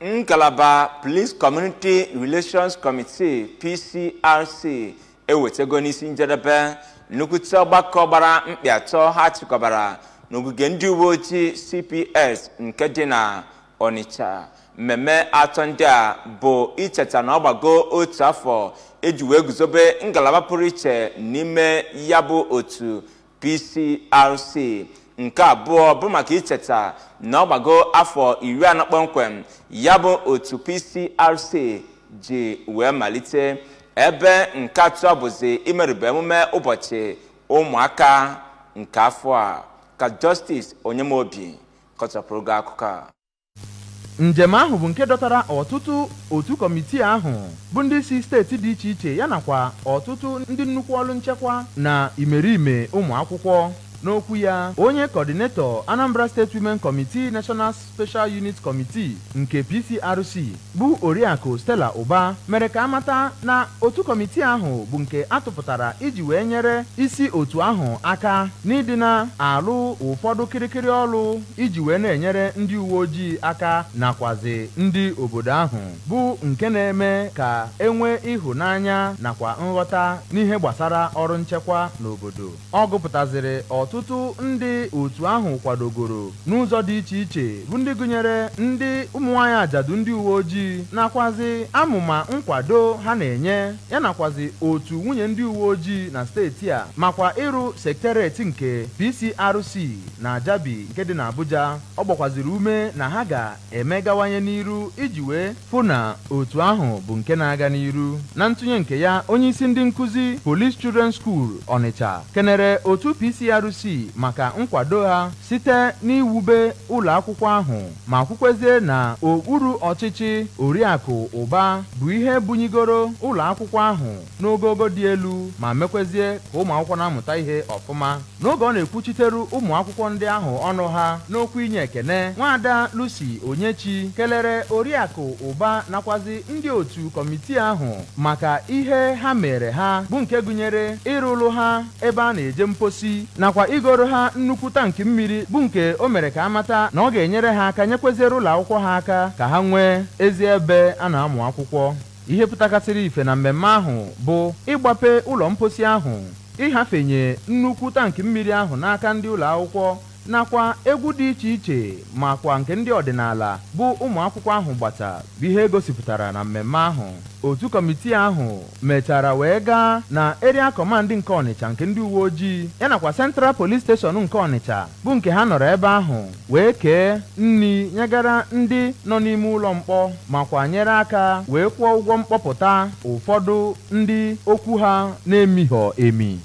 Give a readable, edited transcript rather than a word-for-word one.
Ngalaba Police Community Relations Committee, PCRC, ewetego n'isi njedebe nnukwute ọgbakọ gbara mkpị 3 ha chịkọbara n'ogige ndị uwe ojii CPS nke dị na Onitsha. Mmemme 3 ndị a bụ icheta na ọgbago otu afọ eji wee guzobe ngalaba pụrụ iche n'ime ya bụ otu PCRC. Nke abụọ bụ maka icheta na ọgbago afọ 40 kpọmkwem ya bụ otu PCRC ji wee malite, ebe nke atọ bụzi imerube emume ụbọchị ụmụaka nke afọ a. Ka Justice Onyemobi kọchapụrụ gị akụkọ a. Njem ahụ bụ nke dọtara ọtụtụ otu kọmitii ahụ bụ ndị si steeti dị iche iche ya nakwa ọtụtụ ndị nnukwu ọrụ nchekwa na imerime ụmụ akwụkwọ. N'okwu ya, onye kọdinetọ Anambra State Women Committee National Special Unit Committee nke PCRC bụ Oriakụ Stella Ụba mere ka amata na otu kọmitii ahụ bụ nke atụpụtara iji wee nyere isi otu ahụ aka n'ịdị na-alụ ụfọdụ kirikiri ọlụ iji wee na-enyere ndị uwe ojii aka nakwazi ndị obodo ahụ, bụ nke na-eme ka enwee ịhụnanya nakwa nghọta n'ihe gbasara ọrụ nchekwa n'obodo. Ọ gụpụtaziri ọtụtụ ndị otu ahụ kwadogoro n'ụzọ dị iche iche bụ ndị gụnyere ndị ụmụnwaanyị ajadu ndị uwe ojii nakwazi amụma nkwado ha na-enye ya nakwazi otu nwunye ndị uwe ojii na steeti a, makwa ịrụ sektereti nke PCRC na Ajabi nke dị n'Abuja. Ọ gbakwaziri ume na ha ga-emegawanye n'iru iji wee fụ na otu ahụ bụ nke na-aga n'iru. Na ntụnye nke ya, onyeisi ndị nkụzi Police Children's School Onitsha kenere otu PCRC maka nkwado ha site n'iwube ụlọ akwụkwọ ahụ, ma kwukwezie na okpuru ọchịchị Oriakụ Ụba bụ ihe bunyigoro ụlọ akwụkwọ ahụ n'ogogo dị elu ma mekwezie ka ụmụ akwụkwọ na-amụta ihe ọfụma. N'oge ọ na-ekwuchiteru ụmụ akwụkwọ ndị ahụ ọnụ ha n'okwu inye ekene, nwaada Lucy Onyechi kelere Oriakụ Ụba nakwazi ndị otu kọmitii ahụ maka ihe ha mere ha, bụ nke gụnyere ịrụlụ ha ebe a na-eje mposi nakwa igoro ha nnukwu tankị mmiri, bụ nke o mere ka amata na ọ ga-enyere ha aka nyekweziere ụlọ akwụkwọ ha aka ka ha nwee ezi ebe a na-amụ akwụkwọ. Ihe pụtakasịrị ife na mmemme ahụ bụ ịgbape ụlọ mposi ahụ, ịhafenye nnukwu tankị mmiri ahụ n'aka ndị ụlọ akwụkwọ nakwa egwu dị iche iche makwa nke ndị ọdịnala bụ ụmụ akwụkwọ ahụ gbata bụ ihe egosipụtara na mmemme ahụ. Otu kọmitii ahụ mechara wee gaa na Area Command nke Onitsha nke ndị uwe ojii ya nakwa Central Police Station nke Onitsha, bụ nke ha nọrọ ebe ahụ wee kee nri nyegara ndị nọ n'ime ụlọ mkpọ makwa nyere aka wee kwụọ ụgwọ mkpọpụta ụfọdụ ndị okwu ha na-emighọ emi.